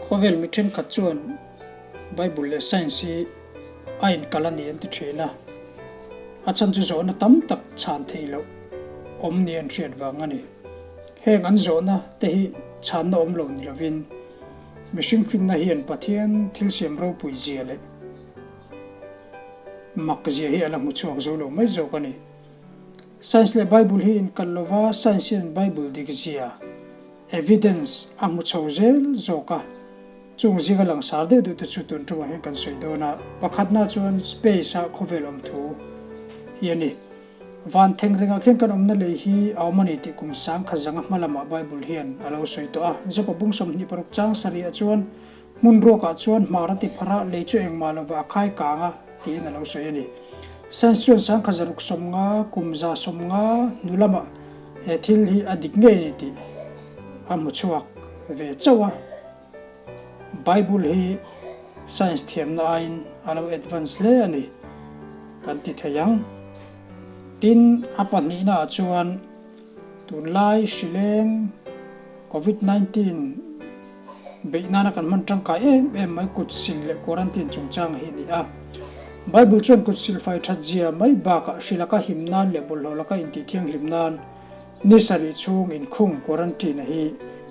Khawvel mi thenkhat chuan Bible leh Science hi a inkal a ni an ti thin a, a chhan chu zawhna tam tak chhan theih loh awm ni an hriat vang a ni. Heng an zawhna te hi chhanna awm lo ni lovin mihring finna hian Pathian thil siam ropui zia leh mak zia hi a la hmu chhuak zo lo mai zawk a ni. Science leh Bible hi inkal lova Science hian Bible dik zia, evidence, a hmu chho zel zawk a, chung zinga langsar deuh deuh te chu tun tumah hian kan sawi dawn a, pakhatna chuan space a khawvel awm thu hi a ni. Van theng rengah khian kan awmna lei hi a awm a ni tih kum sang kha zanga hma lamah Bible hian a lo sawi tawh a, Jopa bung 26 chang sarih ah chuan Hmun ruakah chuan hmar a ti phar a, lei chu engmah lova a khai kang a, tiin a lo sawi a ni. Science chuan 1650 kum 150 hnu lamah he thil hi a dik ngei a ni tih a hmu chhuak ve chauh a. Bible hi science thiamna aiin a lo advance hle a ni kan ti thei ang. Tin, a pahnihnaah chuan tunlai hrileng Covid 19, Beih nana kan hman tangkai em em mai kut sil leh quarantine chungchang hi a ni a. Bible chuan kut sil fai that zia mai bakah hri laka him nan leh bawlhhlawh laka intih thianghlim nan ni sarih chhung inkhung quarantine a hi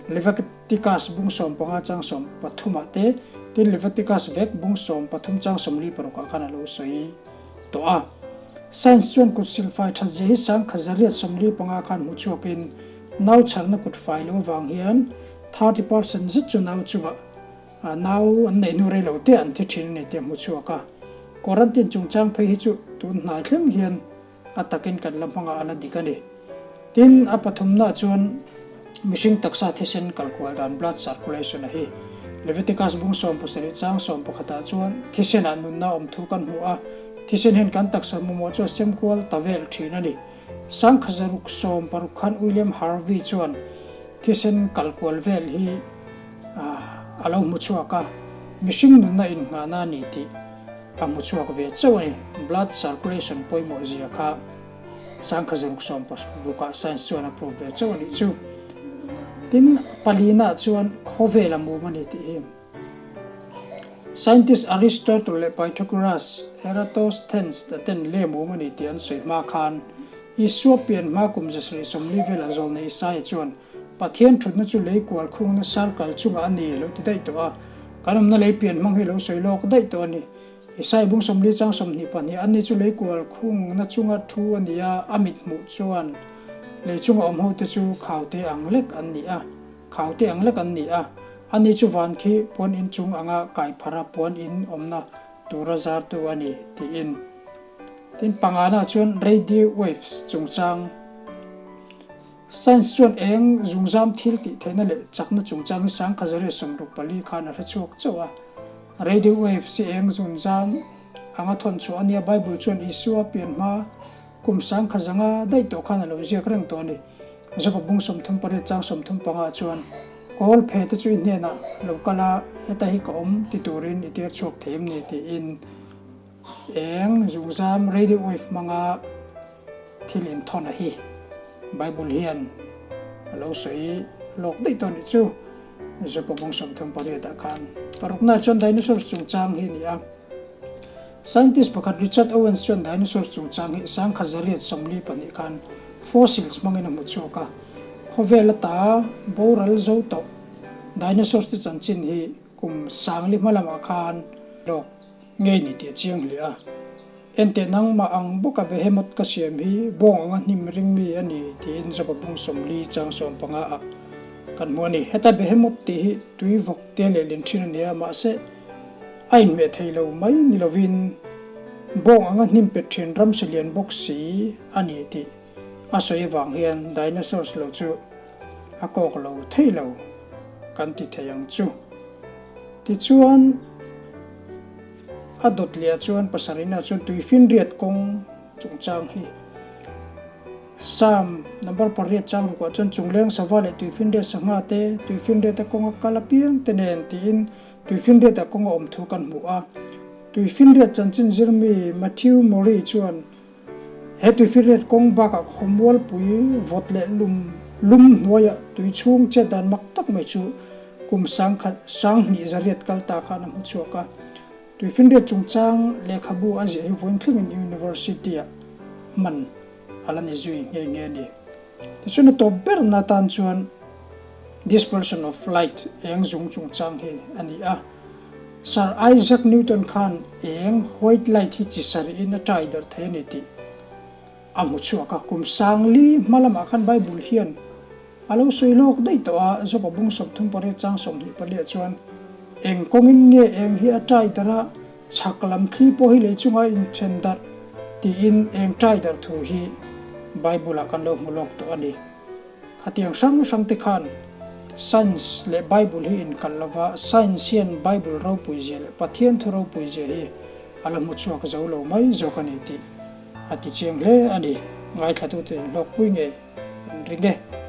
Leviticus bung 15 chang 13 ah te tin Leviticus vek bung 13 chang 46 ah khan a lo sawi tawh a. Science chuan kut sil fai that zia hi 1845 khan hmu chhuakin nau chharna kut fai lo avang hian 30% zet chu nau chungah nau an neih hnu rei lo te an thi thin a ni tih a hmu chhuak a. Quarantine chungchang phei hi chu tun hnai thleng hian a takin kan la hmangah a la dik a ni. Tin, a pathumnaah chuan mihring taksa thisen kalkual dan blood circulation a hi. Leviticus bung 17 chang 11 ah chuan thisenah nunna awm thu kan hmu a, thisen hian kan taksa mamawh chu a semkual ta vel thin a ni. 1660 khan William Harvey chuan thisen kalkual vel hi a lo hmu chhuak a, mihring nunna innghahna a ni tih a hmu chhuak ve chauh a ni. Blood circulation pawimawh zia kha 1660 ah science chuan a prove ve chauh a nih chu. Tin, palina chuan khawvel a mum a ni tih hi. Scientist Aristotle leh Pythagoras, Eratosthenes te ten lem awm a ni tih an sawi hma khan, Isua pian hma kum 740 velah zawlnei Isaia chuan, Pathian thutna chu lei kual khungna circle chungah a ni a lo ti daih tawh a. Kan awmna lei pian hmang hi a lo sawi lawk daih tawh a ni. Isaia bung 40 chang 22, Ani chu lei kual khungna chunga thu a ni a, a mit hmuh chuan lei chunga awm hote chu khaute ang lek an ni a. Khaute ang lek an ni a, ani chu van khi puan in chung anga kai phara puan in awmna tura zartu a ni, tiin. Tin, pangana chuan radio waves chungchang, Science chuan eng zungzam thil tih theihna leh chakna chungchang hi 1964 khan a hre chhuak chauh a. Radio waves hi eng zungzam anga thawn chhuah a nia, Bible chuan Isua pian hma kum 10,000 daih tawh khan a lo ziak reng tawh a ni. Joba bung 38 chang 35 chuan, Kawl phe te chu i hnenah lo kal a, heta hi ka awm ti turin i tir chhuak thei em ni? tiin eng zungzam radio wave hmanga thil inthawn a hi Bible hian a lo sawi lawk daih tawh nih chu. Joba bung 38 ah khan parukna chuan dinosaurs chungchang hi a ni a. Scientist pakhat Richard Owens chuan dinosaurs chungchang hi 1842 khan fossils hmangin a hmu chhuak a. Khawvel ata boral zo tawh dinosaurs te chanchin hi kum sangli hma lamah khan lawk ngei ni tih a chiang hle a. Enteh nangmah ang bawka Behemoth ka siam hi bawng anga hnim ring mi a ni tiin Joba bung 40 chang 15 ah kan hmu a ni. Heta Behemoth tih hi tui vawk te leh lin thin a ni a, mahse, A inhmeh thei lo mai ni lovin bawng anga hnim pet thin ramsa lian bawk si a ni tih a sawi avang hian dinosaurs lo chu a kawk lo thei lo kan ti thei ang chu. Tichuan a dawt leh ah chuan pasarihna chuan tuifinriat kawng chungchang hi Psalm number pariat chang rukah chuan chungleng sava leh tuifinriat sangha te, tuifinriat a kawnga kal apiang te nen tiin Tuifinriatah kawng a awm thu kan hmu a. Tuifinriat chanchin zirmi Matthew Murray chuan he tuifinriat kawng bakah khawmualpui vawt leh lum lum hnuaiah tui chhung chet dan mak tak mai chu kum sangkhat 2800 kal ta khan a hmu chhuak a. Tuifinriat chungchang lehkhabu a ziah hi vawiin thlengin University-ah hman a la ni zui nghe nghe a ni. Tichuan a tawp berna atan chuan dispersion of light, eng zung chungchang hi a ni a. Sir Isaac Newton khan eng, white light, hi chi sarihin a tai darh thei a ni tih a hmu chhuak a. Kum sangli hma lamah khan Bible hian A lo sawi lawk daih tawh a, Joba bung 38 chang 24 ah chuan, Eng kawngin nge eng hi a ṭai darh a, chhak lam thli pawh hi lei chunga inthen darh tiin eng ṭai darh thu hi Bible-ah kan lo hmu lawk tawh a ni. Khatiang hrang hrang te khan Science leh Bible hi inkalh lova, Science hian Bible ropui zia leh Pathian thu ropui zia hi a la hmu chhuak zo lo mai zawk a ni tih a ti chiang hle a ni. Ngaithlatute inhlawkpui ngei. Kan ring e.